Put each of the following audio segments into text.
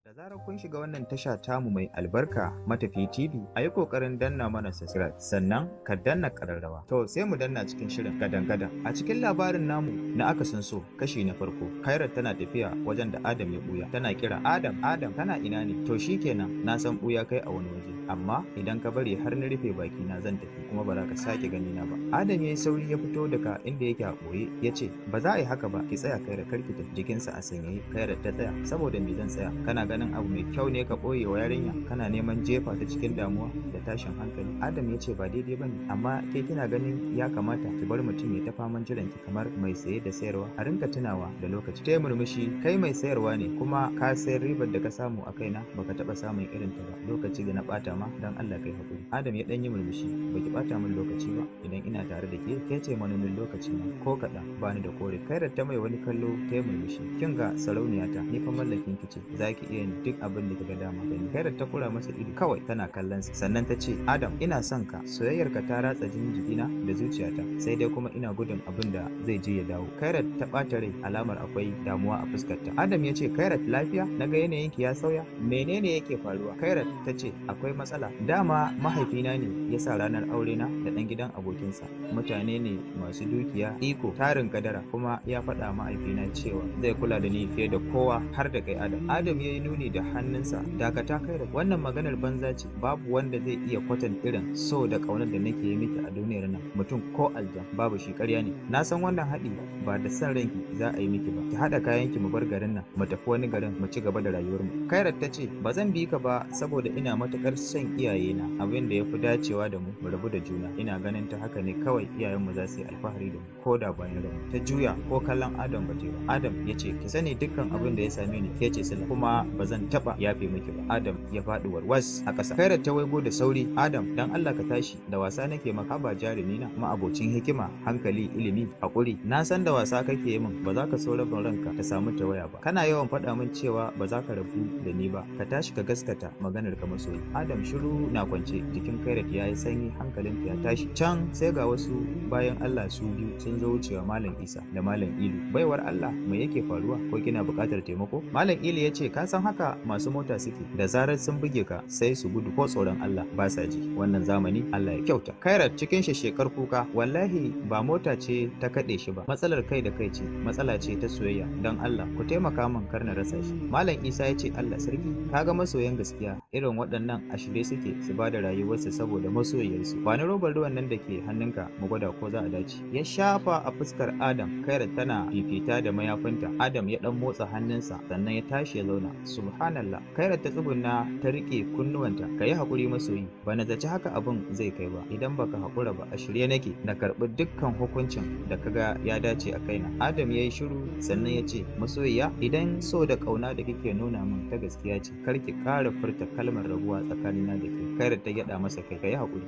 Da zarar kun shiga wannan tasha tamu mai albarka Matafi TV, a yi ƙoƙarin danna mana subscribe sannan ka danna ƙararrawa. To sai mu danna cikin shirin gadan-gadan. A cikin labarin namu na akasin so kashi na farko, Kairat tana tafiya wajen da Adam ya ɓuya. Tana kira Adam, Adam kana ina ne? To shikenan na san ɓuya kai a wani waje. Amma idan ka bari har na rufe baki na zan tafi kuma ba za ka sake gani na ba. Adam ya yi sauri ya fito daga inda yake a ɓoye ya ce ba za a yi haka ba, ki tsaya Kairat, kar ki tafi. Jikinsa a sanyaye Kairat ta tsaya. Saboda me zan tsaya? Kana ganin abu mai kyau ne ka ɓoye wa yarinya, kana neman jefa ta cikin damuwa da tashin hankali. Adam ya ce ba daidai ba ne, amma ke kina ganin ya kamata ki bar mutum ya ta faman jiran ki kamar mai saye da sayarwa, a rinka tunawa da lokaci. Ta murmushi, kai mai sayarwa ne kuma ka sayar, ribar da ka samu a kaina baka taɓa samun irin ta ba, lokaci da na ɓata ma don Allah kai hakuri. Adam ya ɗan yi murmushi, baki ɓata min lokaci ba, idan ina tare da ke, ke ce manomin lokaci na ko kaɗan bani da kore. Kairat ta mai wani kallo ta yi murmushi, kin ga sarauniyata, ni fa mallakin ki ce, za ki iya yin duk abin da kika dama da ni. Kairat ta kura masa ido kawai tana kallon sa, sannan ta ce Adam ina son ka, soyayyarka ta ratsa jinin jikina da zuciyata, sai dai kuma ina gudun abin da zai je ya dawo. Kairat ta ɓata rai, alamar akwai damuwa a fuskarta. Adam ya ce Kairat lafiya? Naga yanayinki ya sauya, menene yake faruwa? Kairat ta ce akwai matsala, dama mahaifina ne ya sa ranar aurena da ɗan gidan abokinsa, mutane ne masu dukiya, iko, tarin kadara, kuma ya faɗa mahaifina cewa zai kula da ni fiye da kowa har da kai Adam. Adam ya yi nuni da hannunsa, dakata Kairat, wannan maganar banza ce, babu wanda zai iya kwatanta irin so da ƙaunar da nake yi miki a duniyar nan, mutum ko aljan babu shi, ƙarya ne. Na san wannan haɗi ba da son ranki za a yi miki ba, ki haɗa kayanki mu bar garin nan, mu tafi wani garin mu ci gaba da rayuwarmu. Kairat ta ce ba zan bi ka ba saboda ina matuƙar son iyayena, abin da ya fi dacewa da mu mu rabu da juna, ina ganin ta haka ne kawai iyayenmu za su yi alfahari da mu ko da bayan rabu. Ta juya ko kallon Adam ba ta ba. Adam ya ce ki sani dukkan abin da ya same ni ke ce sila, kuma ba zan taɓa yafe miki ba. Adam ya faɗi warwas a ƙasa. Kairat ta waigo da sauri, Adam dan Allah ka tashi, da wasa nake maka, ba jarumi na ma'abocin hikima, hankali, ilimi, haƙuri, na san da wasa kake yi min, ba za ka so rabin ranka ta samu tawaya ba, kana yawan faɗa min cewa ba za ka rabu da ni ba, ka tashi ka gaskata maganar ka masoyi. Adam shiru na kwance, jikin Kairat ya yi sanyi, hankalinta ya tashi. Can sai ga wasu bayan Allah su biyu sun zo wucewa, Malam Isa da Malam Ilu. Baiwar Allah, me yake faruwa? Ko kina buƙatar taimako? Malam Ilu ya ce ka san haka masu mota suke, da zarar sun buge ka sai su gudu, ko tsoron Allah ba sa ji, wannan zamani Allah ya kyauta. Kairat cikin shekar kuka, wallahi ba mota ce ta kaɗe shi ba, matsalar kai da kai ce, matsala ce ta soyayya, don Allah ku taimaka min kar na rasa shi. Malam Isa ya ce Allah sarki, kaga masoyan gaskiya irin waɗannan a shirye suke su ba da rayuwarsu saboda masoyiyarsu. Ba ni robar ruwan nan da ke hannunka mu gwada ko za a dace. Ya shafa a fuskar Adam, Kairat tana fifita da mayafinta. Adam ya dan motsa hannunsa sannan ya tashi ya zauna. Subhanallah. Kairat ta tsugunna ta rike kunnuwanta. Ka yi haƙuri masoyi, ba na zaci haka abin zai kai ba. Idan baka haƙura ba a shirye nake na karɓi dukkan hukuncin da kaga ya dace a kaina. Adam ya yi shiru sannan ya ce masoyiya, idan so da ƙauna da kike nuna min ta gaskiya ce, kar ki ƙara furta kalmar rabuwa tsakanina da ke. Kairat ta gyaɗa masa kai, ka yi haƙuri.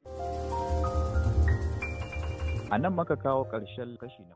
A nan muka kawo ƙarshen kashi na